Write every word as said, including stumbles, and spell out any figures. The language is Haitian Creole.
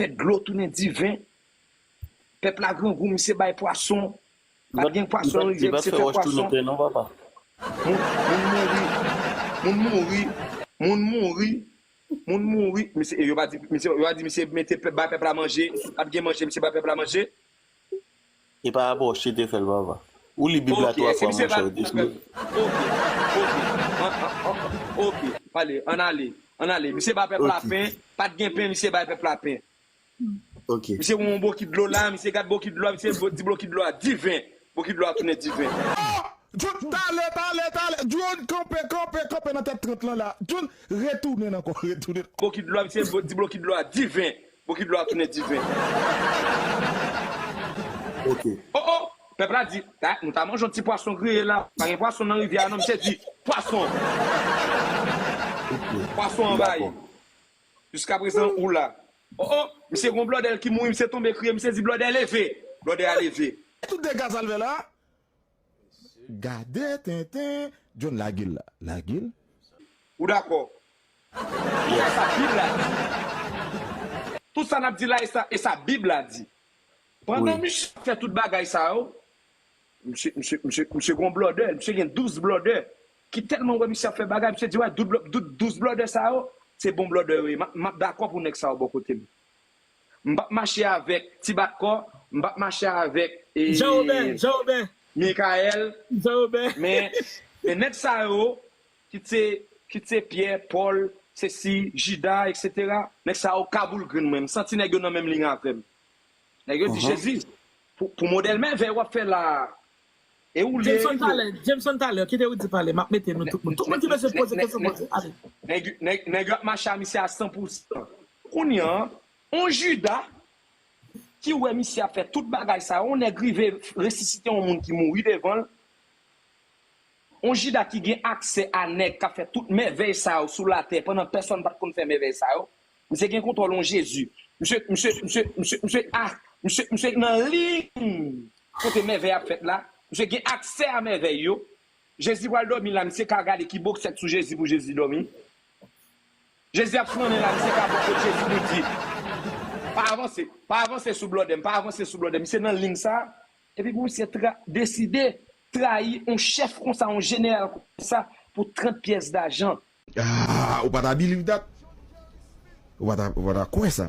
fè dlo tounen diven. Pèp la grangou, misye bay pwason. Pa t gen pwason nan rivyè, misye fè pwason. Moun, moun mouri, moun mouri, moun mouri, moun mouri. Misye, yo pa di, misye, yo pa di misye mete pèp, bay pèp la manje. Pa t gen manje, misye bay pèp la manje. E pa rapò chite fè l, papa. Ou li Bib la twa fwa, monchè. Ok, ok, ok. An- an- an- ok, pale, ann ale, ann ale. Misye bay pèp la pen, pa t gen pen, misye bay pèp la pen. Ok. Misye wè yon bokit dlo la, misye gad bokit dlo a, misye bo- di bokit dlo a diven. Bokit dlo a tounen diven. John, talè, talè, talè. John, kanpe, kanpe, kanpe nan tèt trant lan la. John, retounen ankò, retounen. Bokit dlo a, misye bo- di bokit dlo a diven. Bokit dlo a tounen diven. Ok. Oh, oh! Pèp la di, ta, nou ta manje yon ti pwason griye la. Pa gen pwason nan rivyè a, non, misye di, pwason! Pwason anvayi. Jiskaprezan, ou la. Oh, oh! Misye gon blòdè l ki mouri, misye tonbe kriye, misye di, blòdè leve! Blòdè a leve. Tout dega sa l fè la. Gade tenten. John, lage l la. Lage l. Ou dakò? Tout sa, sa Bib la di. Tout sa n ap di la, e sa, e sa Bib la di. Pandan misye ap fè tout bagay sa yo, misye, misye, misye, misye gon blòdè, misye gen douz blòdè, ki tèlman wè misye ap fè bagay, misye di, wè, douz blò- douz- douz blòdè sa yo, se bon blòdè yo ye. M ap- m ap dakò pou nèg sa yo bò kote m. M p ap mache avèk Ti Bat Kò, m p ap mache avèk e, Jean Robert, Jean Robert, Mikaèl, Jean Robert. men, men nèg sa yo, ki te, ki te Pyè, Pòl, Sesi, Jida, etsetera, nèg sa yo kaboul grenn mwen. M santi nèg yo nan menm liy avè m. Nèg yo di, Jezi, pou, pou modèl mèvèy w ap fè la a, e ou li e Jameson rive. Talè, Jameson Talè, kite Rudy pale, m ap mete nou tout moun. Tout moun ki bezwen poze kesyon, poze. Ale. Nèg, nèg, nèg yo ap mache a misye a san pou san. Kounye a, yon Jida ki wè misye ap fè tout bagay sa yo, yon nèg rive resisite yon moun ki mouri devan l, yon Jida ki gen aksè a nèg k ap fè tout mèvèy sa yo sou latè pandan pèsonn pa t konn fè mèvèy sa yo. Misye gen kontwòl yon Jezi. Misye, misye, misye, misye, misye, ah, misye, misye nan liy kote mèvèy ap fèt la. Misye gen aksè a mèvèy yo. Jezi pral dòmi la, misye ka gade ki boksèt sou Jezi pou Jezi dòmi. Jezi ap flannen la, misye ka pran kot Jezi pou di, pa avanse, pa avanse sou blòdè m, pa avanse sou blòdè m. Misye nan liy sa, epi pou misye tra, deside trayi yon chèf konsa, yon jeneral konsa, pou trant pyès dajan. Ah, ou pa ta believe that? Ou pa ta, ou pa ta kwè sa?